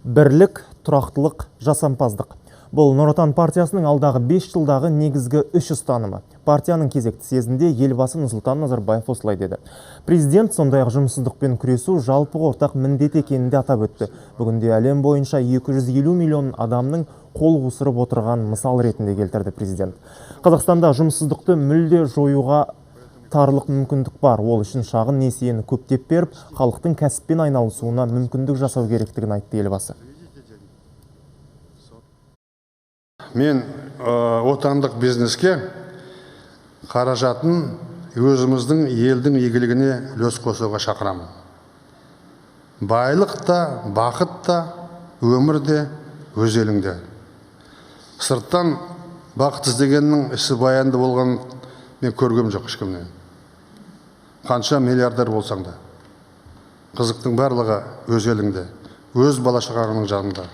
Бірлік, тұрақтылық, жасампаздық. Бұл Нұр Отан партиясының алдағы 5 жылдағы негізгі үш ұстанымы. Партияның кезекті съезінде елбасы Нұрсұлтан Назарбаев осылай деді. Президент сондай-ақ жұмыссыздықпен күресу жалпыға ортақ міндет екенін де атап өтті. Бүгінде әлем бойынша 250 миллион адамның қол қусырып отырғанын мысал ретінде келтірді президент. Қазақстанда жұмыссыздықты мүлде жоюға тарлық мүмкіндік бар. Ол үшін шағын несиені көптеп беріп, халықтың кәсіппен айналысуына мүмкіндік жасау керектігін айтты елбасы. Мен отандық бизнеске қаражатын өзіміздің елдің игілігіне үлес қосуға шақырамын. Байлық та, бақыт та, өмір де өз еліңде. Сырттан бақыт іздегеннің ісі баянды болған мен көргем жоқ ешкімнен. Қанша миллиардер болсаң да, қызықтың барлығы өз еліңде, өз бала шағаңның жанында.